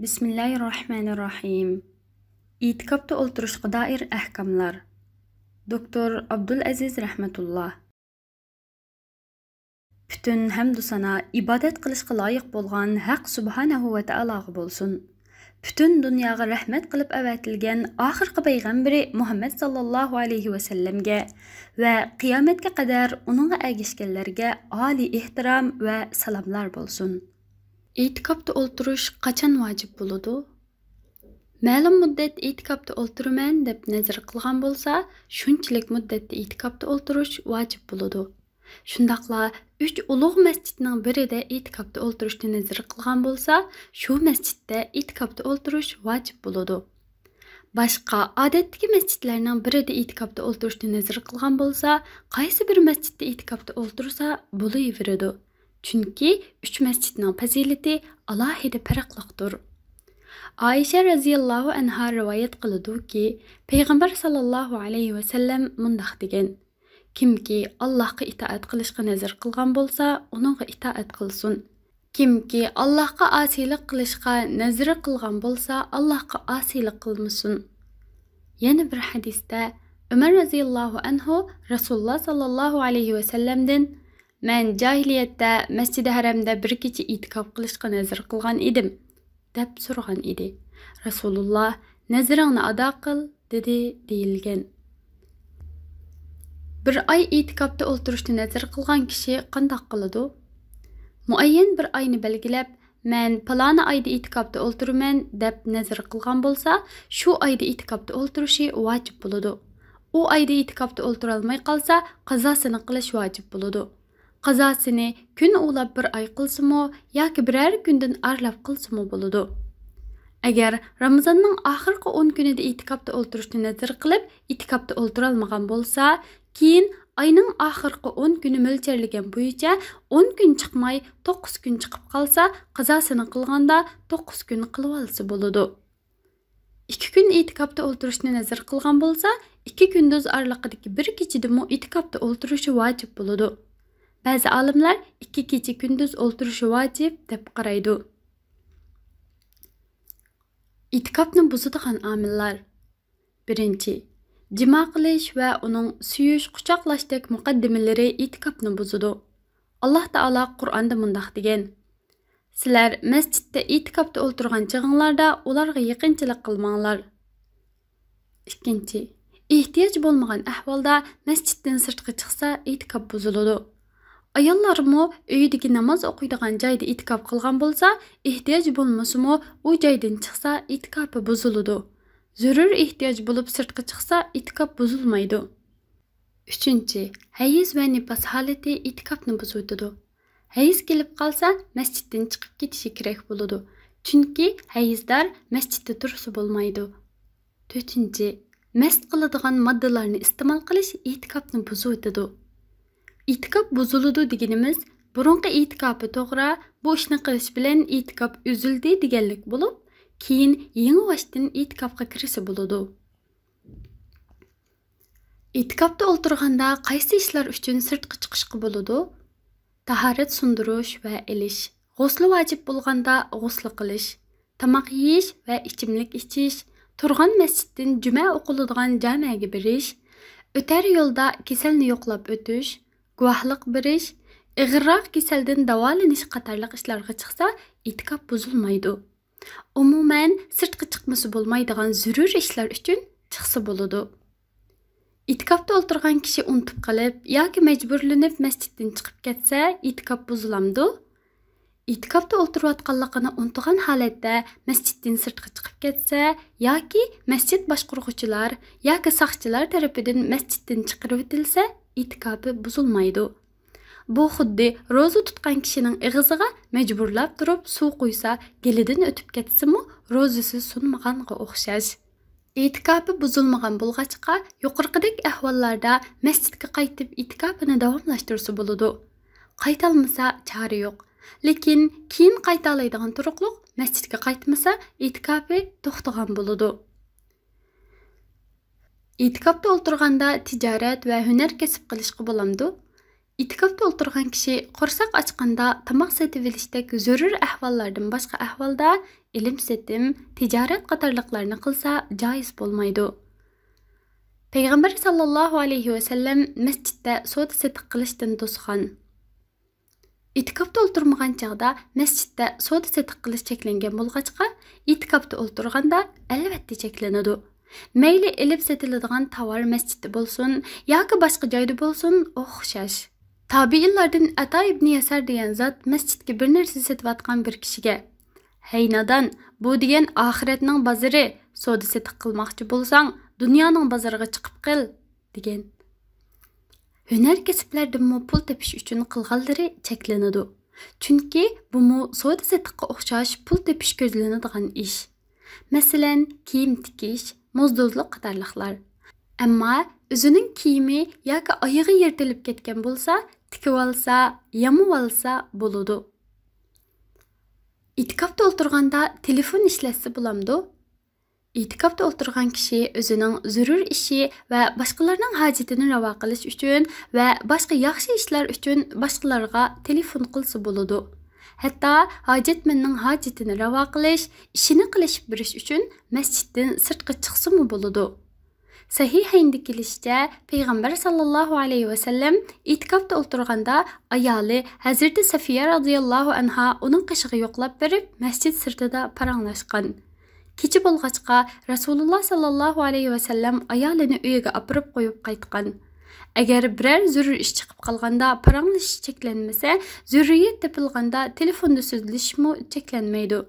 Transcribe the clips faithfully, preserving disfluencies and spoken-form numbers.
بىسمىللاھىررەھمانىررەھىم. ئېتىكاپتا ئولتۇرۇشقا دائىر ئەھكاملار. دوكتور ئابدۇلئەزىز رەھمەتۇللا. پۈتۈن ھەمدۇ سانا ئىبادەت قىلىشقا لايىق بولغان ھەق سۇبھانەھۇ ۋە تائالاغا بولسۇن. پۈتۈن دۇنياغا رەھمەت قىلىپ ئەۋەتىلگەن ئاخىرقى پەيغەمبىرى مۇھەممەد ساللاللاھۇ ئەلەيھى ۋەسەللەمگە ۋە قىيامەتكە قەدەر ئۇنىڭغا ئەگىشكەنلەرگە ئالىي ئېھتىرام ۋە سالاملار بولسۇن. ئېتىكاپتا ئولتۇرۇش قاچان ۋاجىپ بولىدۇ؟ مەلۇم مۇددەت ئېتىكاپتا ئولتۇرىمەن دەپ نەزىر قىلغان بولسا، شۇنچىلىك مۇددەتتە ئېتىكاپتا ئولتۇرۇش ۋاجىپ بولىدۇ. شۇنداقلا ئۈچ ئۇلۇغ مەسچىتنىڭ بىرىدە ئېتىكاپتا ئولتۇرۇشنى نەزىر قىلغان بولسا، شۇ مەسچىتتە ئېتىكاپتا ئولتۇرۇش ۋاجىپ بولىدۇ. باشقا ئادەتتىكى مەسچىتلەرنىڭ بىرىدە ئېتىكاپتا ئولتۇرۇشنى نەزىر قىلغان بولسا، قايسى بىر مەسچىتتە ئېتىكاپتا ئولتۇرسا بولۇۋېرىدۇ. چۈنكى ئۈچ مەسچىتنىڭ پەزىلىتى ئالاھىدە پەرقلىقتۇر. ئائىشە رەزىياللاھۇ ئەنھا رىۋايەت قىلىدۇكى، پەيغەمبەر ساللاللاھۇ ئەلەيھى ۋەسەللەم مۇنداق دېگەن: كىمكى ئاللاھقا ئىتائەت قىلىشقا نەزىر قىلغان بولسا، ئۇنىڭغا ئىتائەت قىلسۇن. كىمكى ئاللاھقا ئاسىيلىق قىلىشقا نەزىر قىلغان بولسا، ئاللاھقا ئاسىيلىق قىلمىسۇن. يەنە بىر ھەدىستە ئۆمەر رەزىياللاھۇ ئەنھۇ رەسۇلۇللا ساللاللاھۇ ئەلەيھى ۋەسەللەمدىن، مەن جاھىلىيەتتە مەسجىدى ھەرەمدە بىر كېچە ئېتىكاپ قىلىشقا نەزىر قىلغان ئىدىم، دەپ سورىغان ئىدى. رەسۇلۇللا، نەزىرىڭنى ئادا قىل، دېدى، دېيىلگەن. بىر ئاي ئېتىكاپتا ئولتۇرۇشنى نەزىر قىلغان كىشى قانداق قىلىدۇ؟ مۇئەييەن بىر ئاينى بەلگىلەپ، مەن پالانى ئايدا ئېتىكاپتا ئولتۇرىمەن، دەپ نەزىر قىلغان بولسا، شۇ ئايدا ئېتىكاپتا ئولتۇرۇشى ۋاجىپ بولىدۇ. ئۇ ئايدا ئېتىكاپتا ئولتۇرالماي قالسا، قازاسىنى قىلىش ۋاجىپ بولىدۇ. قازاسىنى كۈن ئۇلاپ بىر ئاي قىلسىمۇ ياكى بىرەر كۈندىن ئارىلاپ قىلسىمۇ بولىدۇ. ئەگەر رامىزاننىڭ ئاخىرقى ئون كۈنىدە ئېتىكاپتا ئولتۇرۇشنى نەزىر قىلىپ، ئېتىكاپتا ئولتۇرالمىغان بولسا، كېيىن ئاينىڭ ئاخىرقى ئون كۈنى مۆلچەرلىگەن بويىچە ئون كۈن چىقماي، توققۇز كۈن چىقىپ قالسا، قازاسىنى قىلغاندا توققۇز كۈن قىلىۋالسا بولىدۇ. ئىككى كۈن ئېتىكاپتا ئولتۇرۇشنى نەزىر قىلغان بولسا، ئىككى كۈندۈز ئارىلىقىدىكى بىر كېچىدىمۇ ئېتىكاپتا ئولتۇرۇشى ۋاجىپ بولىدۇ. بەزى ئالىملار ئىككى كېچە كۈندۈز ئولتۇرۇشى ۋاجىپ دەپ قارايدۇ. ئېتىكاپنى بۇزىدىغان ئامىللار. بىرىنچى، جىما قىلىش ۋە ئۇنىڭ سۆيۈش، قۇچاقلاشتەك مۇقەددىمىلىرى ئېتىكاپنى بۇزىدۇ. ئاللاھ تائالا قۇرئاندا مۇنداق دېگەن: سىلەر مەسچىتتە ئېتىكاپتا ئولتۇرغان چېغىڭلاردا ئۇلارغا يېقىنچىلىق قىلماڭلار. ئىككىنچى، ئېھتىياج بولمىغان ئەھۋالدا مەسچىتتىن سىرتقا چىقسا، ئېتىكاپ بۇزۇلىدۇ. ئاياللارمۇ ئۆيىدىكى ناماز ئوقۇيدىغان جايدا ئېتىكاپ قىلغان بولسا، ئېھتىياج بولمىسىمۇ، ئۇ جايدىن چىقسا، ئېتىكاپى بۇزۇلىدۇ. زۆرۈر ئېھتىياج بولۇپ سىرتقا چىقسا، ئېتىكاپ بۇزۇلمايدۇ. ئۈچىنچى، ھەيز ۋە نىپاس ھالىتى ئېتىكاپنى بۇزۇۋېتىدۇ. ھەيز كېلىپ قالسا، مەسچىتتىن چىقىپ كېتىشى كېرەك بولىدۇ. چۈنكى ھەيزدار مەسچىتتە تۇرسا بولمايدۇ. تۆتىنچى، مەست قىلىدىغان ماددىلارنى ئىستېمال قىلىش ئېتىكاپنى بۇزۇۋېتىدۇ. ئېتىكاپ بۇزۇلىدۇ دېگىنىمىز، بۇرۇنقى ئېتىكاپى توغرا، بۇ ئىشنى قىلىش بىلەن ئېتىكاپ ئۈزۈلدى دېگەنلىك بولۇپ، كېيىن يېڭىۋاشتىن ئېتىكاپقا كىرسە بولىدۇ. ئېتىكاپتا ئولتۇرغاندا قايسى ئىشلار ئۈچۈن سىرتقا چىقىشقا بولىدۇ؟ تاھارەت سۇندۇرۇش ۋە ئېلىش، غۇسلى ۋاجىپ بولغاندا غۇسلى قىلىش، تاماق يېيىش ۋە ئىچىملىك ئىچىش، تۇرغان مەسچىتتىن جۈمە ئوقۇلىدىغان جامەگە بېرىش، ئۆتەر يولدا كېسەلنى يوقلاپ ئۆتۈش، گۇۋاھلىق بېرىش، ئېغىرراق كېسەلدىن داۋالىنىش قاتارلىق ئىشلارغا چىقسا، ئېتىكاپ بۇزۇلمايدۇ. ئومۇمەن، سىرتقا چىقمىسا بولمايدىغان زۆرۈر ئىشلار ئۈچۈن چىقسا بولىدۇ. ئېتىكاپتا ئولتۇرغان كىشى ئۇنتۇپ قېلىپ ياكى مەجبۇرلىنىپ مەسچىتتىن چىقىپ كەتسە، ئېتىكاپ بۇزۇلامدۇ؟ ئېتىكاپتا ئولتۇرۇۋاتقانلىقىنى ئۇنتۇغان ھالەتتە مەسچىتتىن سىرتقا چىقىپ كەتسە ياكى مەسچىت باشقۇرغۇچىلار ياكى ساقچىلار تەرىپىدىن مەسچىتتىن چىقىرىۋېتىلسە، ئېتىكاپى بۇزۇلمايدۇ. بۇ خۇددى روزا تۇتقان كىشىنىڭ ئېغىزىغا مەجبۇرلاپ تۇرۇپ سۇ قۇيسا، گېلىدىن ئۆتۈپ كەتسىمۇ، روزىسى سۇنمىغانغا ئوخشاش. ئېتىكاپى بۇزۇلمىغان بولغاچقا، يۇقىرىقىدەك ئەھۋاللاردا مەسچىتكە قايتىپ ئېتىكاپىنى داۋاملاشتۇرسا بولىدۇ. قايتالمىسا چارە يوق. لېكىن كېيىن قايتالايدىغان تۇرۇقلۇق مەسچىتكە قايتمىسا، ئېتىكاپى توختىغان بولىدۇ. ئېتىكاپتا ئولتۇرغاندا تىجارەت ۋە ھۈنەر كەسىپ قىلىشقا بولامدۇ؟ ئېتىكاپتا ئولتۇرغان كىشى قورساق ئاچقاندا تاماق سېتىۋېلىشتەك زۆرۈر ئەھۋاللاردىن باشقا ئەھۋالدا ئېلىم-سېتىم، تىجارەت قاتارلىقلارنى قىلسا جايىز بولمايدۇ. پەيغەمبەر ساللاللاھۇ ئەلەيھى ۋەسەللەم مەسچىتتە سودا-سېتىق قىلىشتىن توسقان. ئېتىكاپتا ئولتۇرمىغان چاغدا مەسچىتتە سودا-سېتىق قىلىش چەكلەنگەن بولغاچقا، ئېتىكاپتا ئولتۇرغاندا ئەلۋەتتە چەكلىنىدۇ. مەيلى ئېلىپ سېتىلىدىغان تاۋار مەسچىتتە بولسۇن ياكى باشقا جايدا بولسۇن ئوخشاش. تابىئىنلاردىن ئەتا ئىبنى يەسار دېگەن زات مەسچىتكە بىر نەرسە سېتىۋاتقان بىر كىشىگە، «ھەي نادان، بۇ دېگەن ئاخىرەتنىڭ بازىرى، سودا-سېتىق قىلماقچى بولساڭ دۇنيانىڭ بازىرىغا چىقىپ قىل» دېگەن. ھۈنەر كەسىپلەردىنمۇ پۇل تېپىش ئۈچۈن قىلغانلىرى چەكلىنىدۇ. چۈنكى بۇمۇ سودا-سېتىققا ئوخشاش پۇل تېپىش كۆزلىنىدىغان ئىش. مەسىلەن، كىيىم تىكىش، موزدوزلۇق قاتارلىقلار. ئەمما ئۆزىنىڭ كىيىمى ياكى ئايىغى يىرتىلىپ كەتكەن بولسا، تىكىۋالسا، يامىۋالسا بولىدۇ. ئېتىكاپتا ئولتۇرغاندا تېلېفون ئىشلەتسە بولامدۇ؟ ئېتىكاپتا ئولتۇرغان كىشى ئۆزىنىڭ زۆرۈر ئىشى ۋە باشقىلارنىڭ ھاجىتىنى راۋا قىلىش ئۈچۈن ۋە باشقا ياخشى ئىشلار ئۈچۈن باشقىلارغا تېلېفون قىلسا بولىدۇ. ھەتتا ھاجەتمەننىڭ ھاجىتىنى راۋا قىلىش، ئىشىنى قىلىشىپ بېرىش ئۈچۈن مەسچىتتىن سىرتقا چىقسىمۇ بولىدۇ. سەھىھەيندە كېلىشىچە، پەيغەمبەر ساللاللاھۇ ئەلەيھى ۋەسەللەم ئېتىكاپتا ئولتۇرغاندا ئايالى ھەزرىتى سەفىيە رازىياللاھۇ ئەنھا ئۇنىڭ قېشىغا يوقلاپ بېرىپ، مەسچىت سىرتىدا پاراڭلاشقان. كېچە بولغاچقا، رەسۇلۇللا ساللاللاھۇ ئەلەيھى ۋەسەللەم ئايالىنى ئۆيىگە ئاپىرىپ قويۇپ قايتقان. ئەگەر بىرەر زۆرۈر ئىش چىقىپ قالغاندا پاراڭلىشىش چەكلەنمىسە، زۆرۈرىيەت تېپىلغاندا تېلېفوندا سۆزلىشىشمۇ چەكلەنمەيدۇ.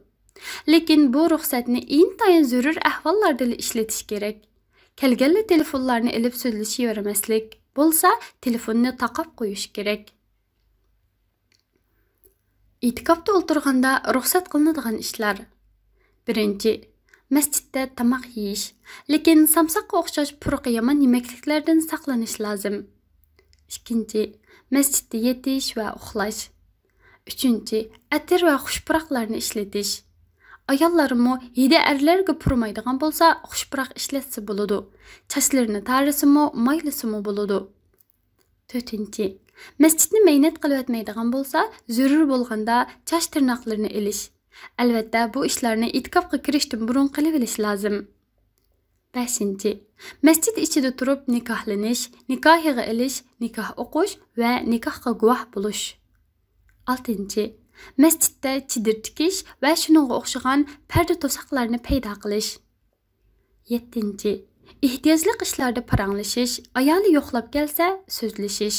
لېكىن بۇ رۇخسەتنى ئىنتايىن زۆرۈر ئەھۋاللاردىلا ئىشلىتىش كېرەك. كەلگەنلا تېلېفونلارنى ئېلىپ سۆزلىشىۋەرمەسلىك، بولسا تېلېفوننى تاقاپ قويۇش كېرەك. ئېتىكاپتا ئولتۇرغاندا رۇخسەت قىلىنىدىغان ئىشلار. بىرىنچى، مەسچىتتە تاماق يېيىش، لېكىن سامساققا ئوخشاش پۇرىقى يامان يېمەكلىكلەردىن ساقلىنىش لازىم. ئىككىنچى، مەسچىتتە يېتىش ۋە ئۇخلاش. ئۈچىنچى، ئەتىر ۋە خۇش پۇراقلارنى ئىشلىتىش. ئاياللارمۇ ھىدى ئەرلەرگە پۇرىمايدىغان بولسا، خۇش پۇراق ئىشلەتسە بولىدۇ. چاچلىرىنى تارىسىمۇ، مايلىسىمۇ بولىدۇ. تۆتىنچى، مەسچىتنى مەينەت قىلىۋەتمەيدىغان بولسا، زۆرۈر بولغاندا چاچ تىرناقلىرىنى ئېلىش. ئەلۋەتتە، بۇ ئىشلارنى ئېتىكاپقا كىرىشتىن بۇرۇن قىلىۋېلىش لازىم. بەشىنچى، مەسچىت ئىچىدە تۇرۇپ نىكاھلىنىش، نىكاھىغا ئېلىش، نىكاھ ئوقۇش ۋە نىكاھقا گۇۋاھ بولۇش. ئالتىنچى، مەسچىتتە چېدىر تىكىش ۋە شۇنىڭغا ئوخشىغان پەردە توساقلارنى پەيدا قىلىش. يەتتىنچى، ئېھتىياجلىق ئىشلاردا پاراڭلىشىش، ئايالى يوقلاپ كەلسە سۆزلىشىش.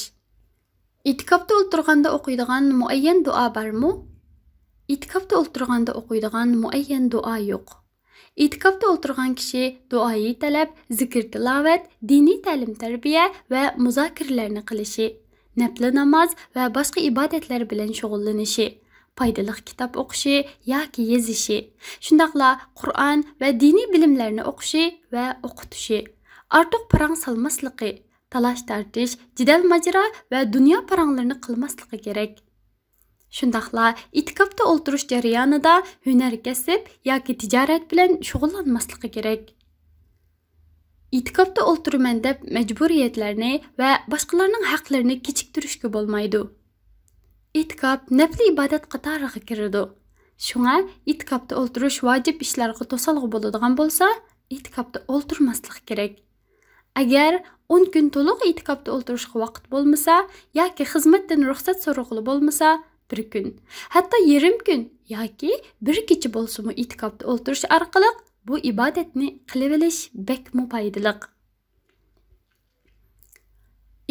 ئېتىكاپتا ئولتۇرغاندا ئوقۇيدىغان مۇئەييەن دۇئا بارمۇ؟ ئېتىكاپتا ئولتۇرغاندا ئوقۇيدىغان مۇئەييەن دۇئا يوق. ئېتىكاپتا ئولتۇرغان كىشى دۇئايى تەلەپ، زىكىر تىلاۋەت، دىنىي تەلىم تەربىيە ۋە مۇزاكىرىلەرنى قىلىشى، نەپلى ناماز ۋە باشقا ئىبادەتلەر بىلەن شۇغۇللىنىشى، پايدىلىق كىتاب ئوقۇشى ياكى يېزىشى، شۇنداقلا قۇرئان ۋە دىنىي بىلىملەرنى ئوقۇشى ۋە ئوقۇتۇشى، ئارتۇق پاراڭ سالماسلىقى، تالاش-تارتىش، جېدەل-ماجىرا ۋە دۇنيا پاراڭلىرىنى قىلماسلىقى كېرەك. شۇنداقلا ئېتىكاپتا ئولتۇرۇش جەريانىدا ھۈنەر كەسىپ ياكى تىجارەت بىلەن شۇغۇللانماسلىقى كېرەك. ئېتىكاپتا ئولتۇرىمەن دەپ مەجبۇرىيەتلەرنى ۋە باشقىلارنىڭ ھەقلىرىنى كېچىكتۈرۈشكە بولمايدۇ. ئېتىكاپ نەپلى ئىبادەت قاتارىغا كىرىدۇ. شۇڭا ئېتىكاپتا ئولتۇرۇش ۋاجىپ ئىشلارغا توسالغۇ بولىدىغان بولسا، ئېتىكاپتا ئولتۇرماسلىق كېرەك. ئەگەر ئون كۈن تولۇق ئېتىكاپتا ئولتۇرۇشقا ۋاقىت بولمىسا ياكى خىزمەتتىن رۇخسەت سورىغىلى بولمىسا، بىر كۈن، ھەتتا يېرىم كۈن ياكى بىر كېچە بولسىمۇ ئېتىكاپتا ئولتۇرۇش ئارقىلىق بۇ ئىبادەتنى قىلىۋېلىش بەكمۇ پايدىلىق.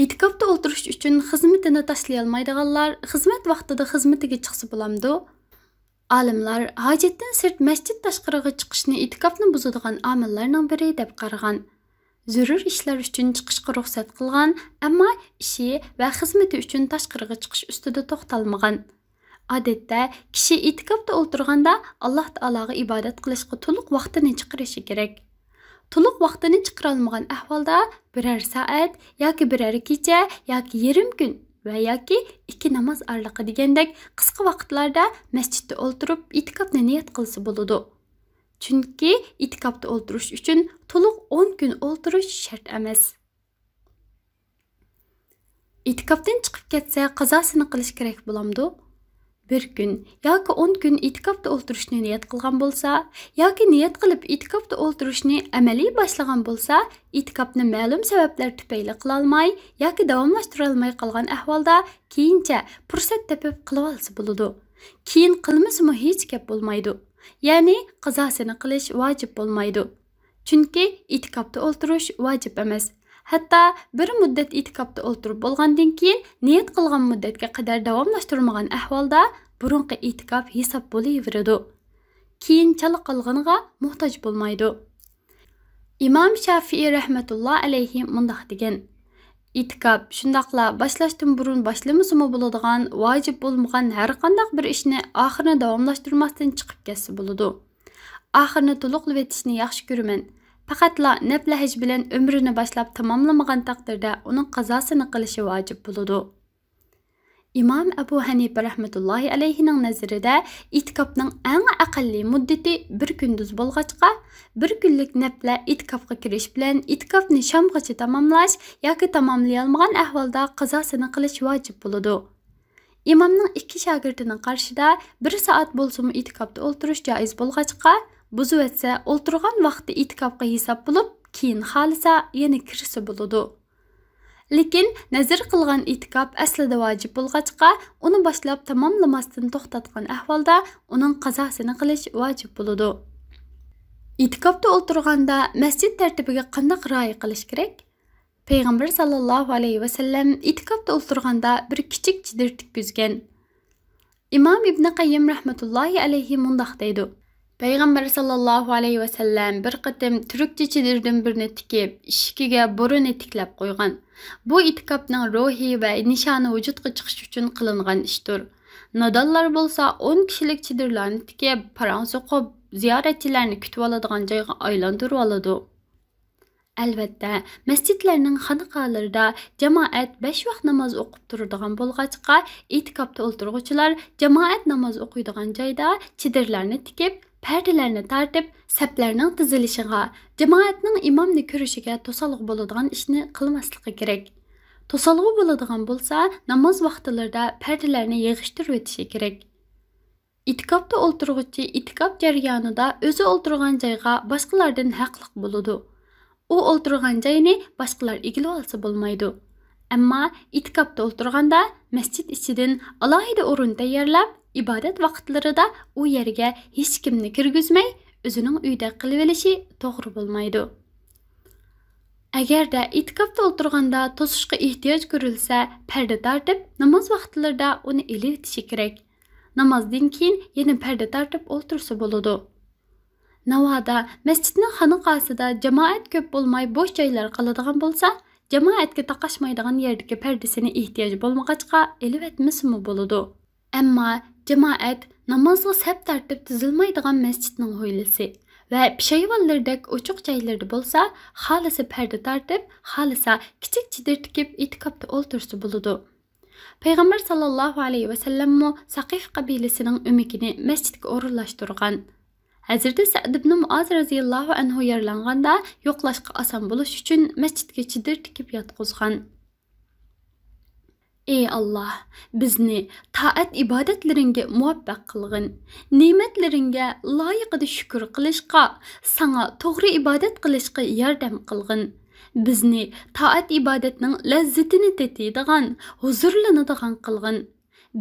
ئېتىكاپتا ئولتۇرۇش ئۈچۈن خىزمىتىنى تاشلىيالمايدىغانلار خىزمەت ۋاقتىدا خىزمىتىگە چىقسا بولامدۇ؟ ئالىملار ھاجەتتىن سىرت مەسچىت تاشقىرىغا چىقىشنى ئېتىكاپنى بۇزىدىغان ئامىللارنىڭ بىرى دەپ قارىغان. زۆرۈر ئىشلار ئۈچۈن چىقىشقا رۇخسەت قىلغان، ئەمما ئىشى ۋە خىزمىتى ئۈچۈن تاشقىرىغا چىقىش ئۈستىدە توختالمىغان. ئادەتتە كىشى ئېتىكاپتا ئولتۇرغاندا ئاللاھ تائالاغا ئىبادەت قىلىشقا تولۇق ۋاقتىنى چىقىرىشى كېرەك. تولۇق ۋاقتىنى چىقىرالمىغان ئەھۋالدا بىرەر سائەت ياكى بىرەر كېچە ياكى يېرىم كۈن ۋە ياكى ئىككى ناماز ئارىلىقى دېگەندەك قىسقا ۋاقىتلاردا مەسچىتتە ئولتۇرۇپ ئېتىكاپنى نىيەت قىلسا بولىدۇ. چۈنكى ئېتىكاپتا ئولتۇرۇش ئۈچۈن تولۇق ئون كۈن ئولتۇرۇش شەرت ئەمەس. ئېتىكاپتىن چىقىپ كەتسە، قازاسىنى قىلىش كېرەك بولامدۇ؟ بىر كۈن ياكى ئون كۈن ئېتىكاپتا ئولتۇرۇشنى نىيەت قىلغان بولسا، ياكى نىيەت قىلىپ ئېتىكاپتا ئولتۇرۇشنى ئەمەلىي باشلىغان بولسا، ئېتىكاپنى مەلۇم سەۋەبلەر تۈپەيلى قىلالماي ياكى داۋاملاشتۇرالماي قالغان ئەھۋالدا كېيىنچە پۇرسەت تېپىپ قىلىۋالسا بولىدۇ. كېيىن قىلمىسىمۇ ھېچ گەپ بولمايدۇ. يەنى قازاسىنى قىلىش ۋاجىپ بولمايدۇ. چۈنكى ئېتىكاپتا ئولتۇرۇش ۋاجىپ ئەمەس. ھەتتا بىر مۇددەت ئېتىكاپتا ئولتۇرۇپ بولغاندىن كېيىن، نىيەت قىلغان مۇددەتكە قەدەر داۋاملاشتۇرمىغان ئەھۋالدا، بۇرۇنقى ئېتىكاپ ھېساب بولۇۋېرىدۇ. كېيىن چالا قالغىنىغا موھتاج بولمايدۇ. ئىمام شافىئى رەھمەتۇللا ئەلەيھى مۇنداق دېگەن: ئېتىكاپ شۇنداقلا باشلاشتىن بۇرۇن باشلىمىسىمۇ بولىدىغان، ۋاجىپ بولمىغان ھەرقانداق بىر ئىشنى ئاخىرىنى داۋاملاشتۇرماستىن چىقىپ كەتسە بولىدۇ. ئاخىرىنى تولۇقلىۋېتىشنى ياخشى كۆرىمەن. پەقەتلا نەپلى ھەج بىلەن ئۆمرىنى باشلاپ تاماملىمىغان تەقدىردە ئۇنىڭ قازاسىنى قىلىشى ۋاجىپ بولىدۇ. ئىمام ئەبۇ ھەنىپە رەھمەتۇللاھى ئەلەيھىنىڭ نەزىرىدە ئېتىكاپنىڭ ئەڭ ئەقەللىي مۇددىتى بىر كۈندۈز بولغاچقا، بىر كۈنلۈك نەپلە ئېتىكاپقا كىرىش بىلەن ئېتىكاپنى شامغىچە تاماملاش ياكى تاماملىيالمىغان ئەھۋالدا قازاسىنى قىلىش ۋاجىپ بولىدۇ. ئىمامنىڭ ئىككى شاگىرتىنىڭ قارىشىدا بىر سائەت بولسىمۇ ئېتىكاپتا ئولتۇرۇش جائىز بولغاچقا، بۇزۇۋەتسە ئولتۇرغان ۋاقتى ئېتىكاپقا ھېساب بولۇپ، كېيىن خالىسا يەنە كىرسە بولىدۇ. لېكىن نەزىر قىلغان ئېتىكاپ ئەسلىدە ۋاجىپ بولغاچقا، ئۇنى باشلاپ تاماملىماستىن توختاتقان ئەھۋالدا ئۇنىڭ قازاسىنى قىلىش ۋاجىپ بولىدۇ. ئېتىكاپتا ئولتۇرغاندا مەسچىت تەرتىپىگە قانداق رىئايە قىلىش كېرەك؟ پەيغەمبەر ساللاللاھۇ ئەلەيھى ۋەسەللەم ئېتىكاپتا ئولتۇرغاندا بىر كىچىك چېدىر تىككۈزگەن. ئىمام ئىبنى قەييىم رەھمەتۇللاھى ئەلەيھى مۇنداق دەيدۇ: پەيغەمبەر ساللاللاھۇ ئەلەيھى ۋەسەللەم بىر قېتىم تۈركچە چېدىردىن بىرنى تىكىپ، ئىشىكىگە بۇرۇنى تىكلەپ قويغان. بۇ ئېتىكاپنىڭ روھى ۋە نىشانى ۋۇجۇدقا چىقىش ئۈچۈن قىلىنغان ئىشتۇر. نادانلار بولسا ئون كىشىلىك چېدىرلارنى تىكىپ، پاراڭ سوقۇپ، زىيارەتچىلەرنى كۈتۈۋالىدىغان جايغا ئايلاندۇرۇۋالىدۇ. ئەلۋەتتە، مەسچىتلەرنىڭ خانىقالىرىدا جامائەت بەش ۋاق ناماز ئوقۇپ تۇرىدىغان بولغاچقا، ئېتىكاپتا ئولتۇرغۇچىلار جامائەت ناماز ئوقۇيدىغان جايدا چېدىرلارنى تىكىپ، پەردىلەرنى تارتىپ، سەپلەرنىڭ تىزىلىشىغا، جامائەتنىڭ ئىمامنى كۆرۈشىگە توسالغۇ بولىدىغان ئىشنى قىلماسلىقى كېرەك. توسالغۇ بولىدىغان بولسا، ناماز ۋاقىتلىرىدا پەردىلەرنى يىغىشتۇرۇۋېتىشى كېرەك. ئېتىكاپتا ئولتۇرغۇچى ئېتىكاپ جەريانىدا ئۆزى ئولتۇرغان جايغا باشقىلاردىن ھەقلىق بولىدۇ. ئۇ ئولتۇرغان جاينى باشقىلار ئىگىلىۋالسا بولمايدۇ. ئەمما ئېتىكاپتا ئولتۇرغاندا مەسچىت ئىچىدىن ئالاھىدە ئورۇن تەييارلاپ، ئىبادەت ۋاقىتلىرىدا ئۇ يەرگە ھېچكىمنى كىرگۈزمەي، ئۆزىنىڭ ئۆيىدەك قىلىۋېلىشى توغرا بولمايدۇ. ئەگەردە ئېتىكاپتا ئولتۇرغاندا توسۇشقا ئېھتىياج كۆرۈلسە، پەردە تارتىپ، ناماز ۋاقىتلىرىدا ئۇنى ئېلىۋېتىشى كېرەك. نامازدىن كېيىن يەنە پەردە تارتىپ ئولتۇرسا بولىدۇ. ناۋادا مەسچىتنىڭ خانىقاسىدا جامائەت كۆپ بولماي بوش جايلار قالىدىغان بولسا، جامائەتكە تاقاشمايدىغان يەردىكى پەردىسىنى ئېھتىياج بولمىغاچقا ئېلىۋەتمىسىمۇ بولىدۇ. ئەمما جامائەت نامازغا سەپ تارتىپ تىزىلمايدىغان مەسچىتنىڭ ھويلىسى ۋە پېشايۋانلىرىدەك ئوچۇق جايلىرىدا بولسا، خالىسا پەردە تارتىپ، خالىسا كىچىك چېدىر تىكىپ ئېتىكاپتا ئولتۇرسا بولىدۇ. پەيغەمبەر ساللاللاھۇ ئەلەيھى ۋەسەللەممۇ سەقىف قەبىلىسىنىڭ ئۆمىكىنى مەسچىتكە ئورۇنلاشتۇرغان. ھەزرىتى سەئد ئىبنى مۇئاز رەزىياللاھۇ ئەنھۇ يارىلانغاندا يوقلاشقا ئاسان بولۇش ئۈچۈن مەسچىتكە چېدىر تىكىپ ياتقۇزغان. ئى ئاللاھ، بىزنى تائەت ئىبادەتلىرىڭگە مۇۋەپپەق قىلغىن. نېمەتلىرىڭگە لايىقىدا شۈكۈر قىلىشقا، ساڭا توغرا ئىبادەت قىلىشقا ياردەم قىلغىن. بىزنى تائەت ئىبادەتنىڭ لەززىتىنى تېتىيدىغان، ھۇزۇرلىنىدىغان قىلغىن.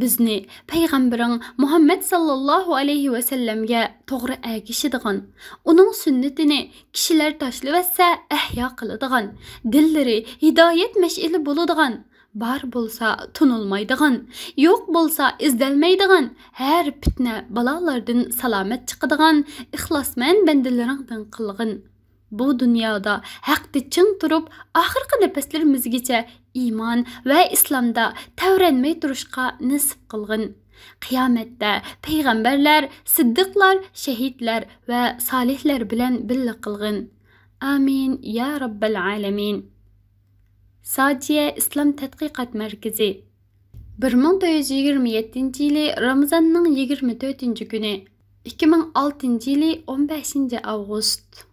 بىزنى پەيغەمبىرىڭ مۇھەممەد ساللاللاھۇ ئەلەيھى ۋەسەللەمگە توغرا ئەگىشىدىغان، ئۇنىڭ سۈننىتىنى كىشىلەر تاشلىۋەتسە ئەھيا قىلىدىغان، دىللىرى ھىدايەت مەشئىلى بولىدىغان، بار بولسا تونۇلمايدىغان، يوق بولسا ئىزدەلمەيدىغان، ھەر پىتنە، بالالاردىن سالامەت چىقىدىغان ئىخلاسمەن بەندىلىرىڭدىن قىلغىن. بۇ دۇنيادا ھەقتە چىڭ تۇرۇپ، ئاخىرقى نەپەسلىرىمىزگىچە ئىمان ۋە ئىسلامدا تەۋرەنمەي تۇرۇشقا نېسىپ قىلغىن. قىيامەتتە پەيغەمبەرلەر، سىددىقلار، شەھىدلەر ۋە سالىھلار بىلەن بىللە قىلغىن. ئامىن يا رەببەل ئالەمىن. ساجىيە ئىسلام تەتقىقات مەركىزى. بىر مىڭ تۆت يۈز يىگىرمە يەتتىنچى يىلى رامىزاننىڭ يىگىرمە تۆتىنچى كۈنى. ئىككى مىڭ ئالتىنچى يىلى ئون بەشىنچى ئاۋغۇست.